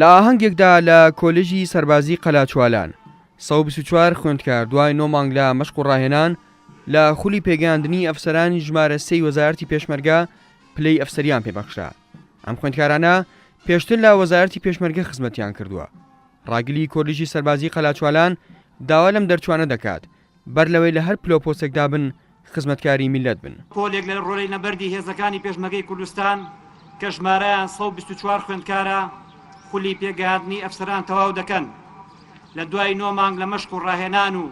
لە ئاهەنگێکدا لە کۆلێژی سەربازی قەلاچوالان، 124 خوێندکار دوای نۆ مانگ لە مەشق و ڕاهێنان لە خولی پێگەیاندنی ئەفسەرانی ژمارە سێی وەزارەتی پێشمەرگە پلەی ئەفسەریان پێبەخشرا. ئەم خوێندکارانە پێشتر لە وەزارەتی پێشمەرگە خزمەتیان کردووە. ڕاگری کۆلیژی سەربازی قەلاچوالان داوا لەم دەرچوانە دەکات بەر لەوەی لە هەر پلەو پۆستێکدا بن خزمەتکاری میللەت بن. پۆلێک لە ڕۆلەی نەبەردی هێزەکانی پێشمەرگەی کوردستان کە ژمارەیان 124 خوێندکارە خولی پێگەیاندنی ئەفسەران تەواو دەکەن لە دوای نۆ مانگ لە مەشق و ڕاهێنان و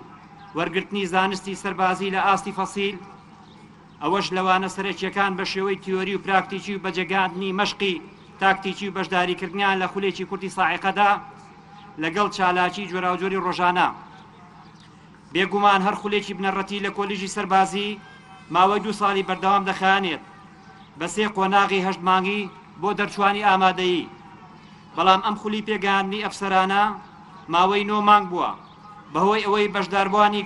وەرگرتنی زانستی سەربازی لە ئاستی فەسیل ئەوەش لە وانە سەرەکییەکان بە شێوەی تیۆری و پراکتیکی و بەجێگەیاندنی مەشقی تاکتیکی و بەشداریکردنیان لە خولێکی کورتی ساعیقەدا لەگەڵ چالاکی جۆراوجۆری ڕۆژانە. بێگومان هەر خولێکی بنەڕەتی لە کۆلیژی سەربازی ماوەی دوو ساڵی بەردەوام دەخایەنێت بە سێ قۆناغی هەشت مانگی بۆ دەرچووانی ئامادەیی، بەڵام ئەم خولی پێگەیاندنی ئەفسەرانە ماوەی نۆ مانگ بووە. بەهۆی ئەوەی بەشداربووانی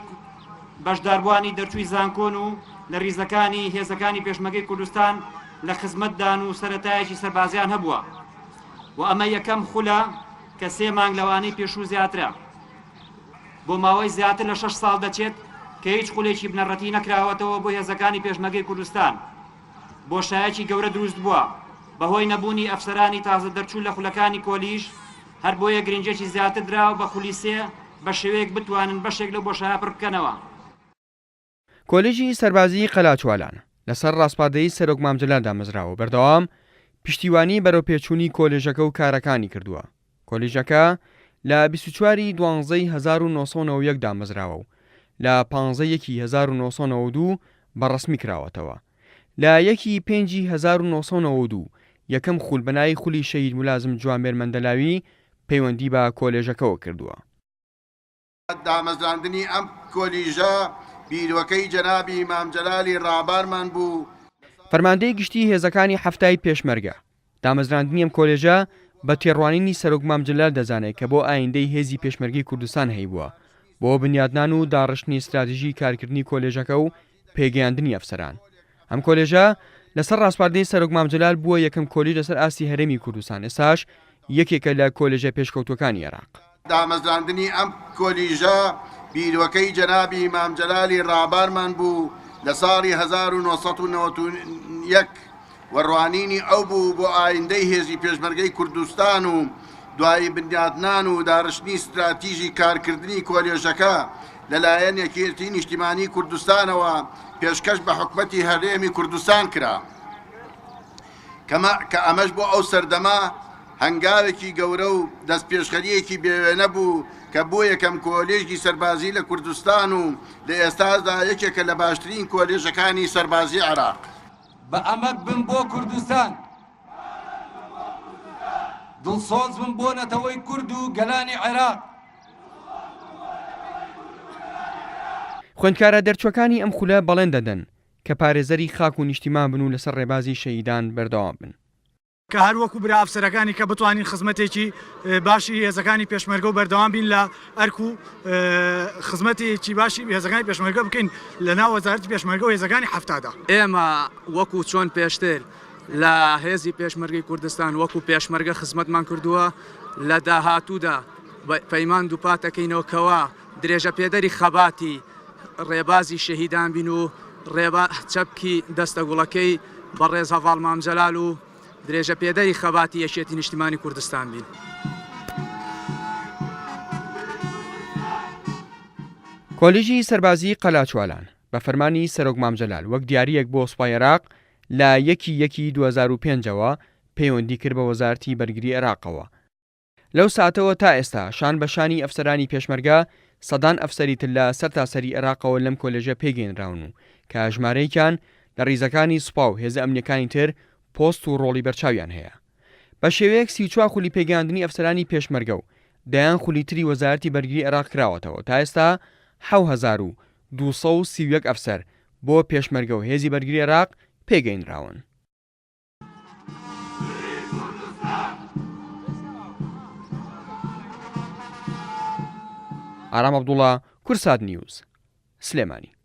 بەشداربووانی دەرچووی زانکۆن و لە ریزەکانی هێزەکانی پێشمەرگەی کوردستان لە خزمەتدان و سەرەتایەکی سەربازیان هەبووە و ئەمە یەکەم خولە کە سێ مانگ لەوانەی پێشوو زیاترە. بۆ ماوەی زیاتر لە شەش ساڵ دەچێت کە هیچ خولێکی بنەڕەتی نەکراوەتەوە بۆ هێزەکانی پێشمەرگەی کوردستان. بۆشایەکی گەورە دروست بووە بەهۆی نەبوونی ئەفسەرانی تازە دەرچوو لە خولەکانی کۆلیژ، هەر بۆیە گرنگیەکی زیاتر دراوە بە خولی سێ بە شێوەیەک بتوانن بەشێک لەو بۆشایە پڕ بکەنەوە. کۆلیژی سەربازیی قەلاچوالان لەسەر ڕاسپاردەی سەرۆک مام جەلال دامەزراوە و بەردەوام پشتیوانی بەرەوپێچوونی کۆلێژەکە و کارەکانی کردووە. کۆلیژەکە لە 24 ی دوانزەی 1991 دامەزراوە و لە پانزە یەکی 1992 بە ڕەسمی کراوەتەوە. لە یەک ی پێنجی 1992 یەکەم خول بە ناوی خولی شەهید مولازم جوامێر مەندەلاوی پەیوەندی بە کۆلێژەکەوە کردووە. دامەزراندنی ئەم کۆلیژە بیرۆکەی جەنابی مام جەلالی ڕابارمان بوو. فەرماندەی گشتیی هێزەکانی حەفتای پێشمەرگە، دامەزراندنی ئەم کۆلێژە بە تێڕوانینی سەرۆک مام جەلال دەزانێت کە بۆ ئایندەی هێزی پێشمەرگەی کوردستان هەیبووە بۆ بنیادنان و داڕشتنی ستراتیژی کارکردنی کۆلێژەکە و پێگەیاندنی ئەفسەران. ئەم کۆلێژە لەسەر ڕاسپاردەی سەرۆک مام جەلال بووە یەکەم کۆلیژ لەسەر ئاستی هەرێمی کوردستان، ئێستاش یەکێکە لە کۆلێژە پێشکەوتووەکانی عێراق. دامەزراندنی ئەم کۆلیژە بیرۆکەی جەنابی مام جەلالی ڕابارمان بوو لە ساڵی 1991 و ڕوانینی ئەو بوو بۆ ئایندەی هێزی پێشمەرگەی کوردستان و دوایی بنیاتنان و داڕشتنی ستراتیژی کارکردنی کۆلێژەکە لەلایەن یەکێتی نیشتیمانی کوردستانەوە پێشکەش بە حکومەتی هەرێمی کوردستان کرا کە ئەمەش بۆ ئەو سەردەمە هەنگاوێکی گەورە و دەستپێشخەرییەکی بێوێنە بوو کە بووە یەکەم کۆلێژی سەربازی لە کوردستان و لە ئێستاشدا یەکێکە لە باشترین کۆلێژەکانی سەربازی عێراق. بە ئەمەک بم بۆ کوردستان. دڵسۆز بم بۆ نەتەوەی کورد و گەلانی عێراق. خوێندکارە دەرچووەکانی ئەم خولە بەڵێن دەدەن کە پارێزەری خاک و نیشتیمان بن و لەسەر ڕێبازی شەهیدان بەردەوام بن. کە هەر وەکو برا ئەفسەرەکانی کە بتوانین خزمەتێکی باشی هێزەکانی پێشمەرگە و بەردەوام بین لە ئەرک و خزمەتێکی باشی هێزەکانی پێشمەرگە بکەین لە ناو وەزارەتی پێشمەرگە و هێزەکانی حەفتادا. ئێمە وەکو چۆن پێشتر لە هێزی پێشمەرگەی کوردستان وەکو پێشمەرگە خزمەتمان کردووە، لە داهاتوودا پەیمان دووپات دەکەینەوە کەوا درێژەپێدەری خەباتی ڕێبازی شەهیدان بین و ڕێبا چەپکی دەستەگوڵەکەی بەڕێز هەڤاڵ مام جەلال و درێژەپێدەری خەباتی یەکێتی نیشتیمانی کوردستان بین. کۆلیژی سەربازیی قەلاچوالان بە فەرمانی سەرۆک مام جەلال وەک دیارییەک بۆ سوپای عێراق لە یەکی یەکی 2005 ەوە پەیوەندی کرد بە وەزارەتی بەرگری عێراقەوە، لەو ساتەوە تا ئێستا شان بە شانی ئەفسەرانی پێشمەرگە سەدان ئەفسەری تر لە سەرتاسەری عێراقەوە لەم کۆلێژە پێگەیەنراون و کە ژمارەیەکیان لە ڕیزەکانی سوپا و هێزە ئەمنیەکانی تر پۆست و ڕۆڵی بەرچاویان هەیە. بە شێوەیەک 34 خولی پێگەیاندنی ئەفسەرانی پێشمەرگە و دەیان خولی تری وەزارەتی بەرگری عێراق کراوەتەوە تا ئێستا 7231 ئەفسەر بۆ پێشمەرگە و هێزی بەرگری عێراق پێگەینراون. ئارام عەبدوڵا، کوردسات نیوز، سلێمانی.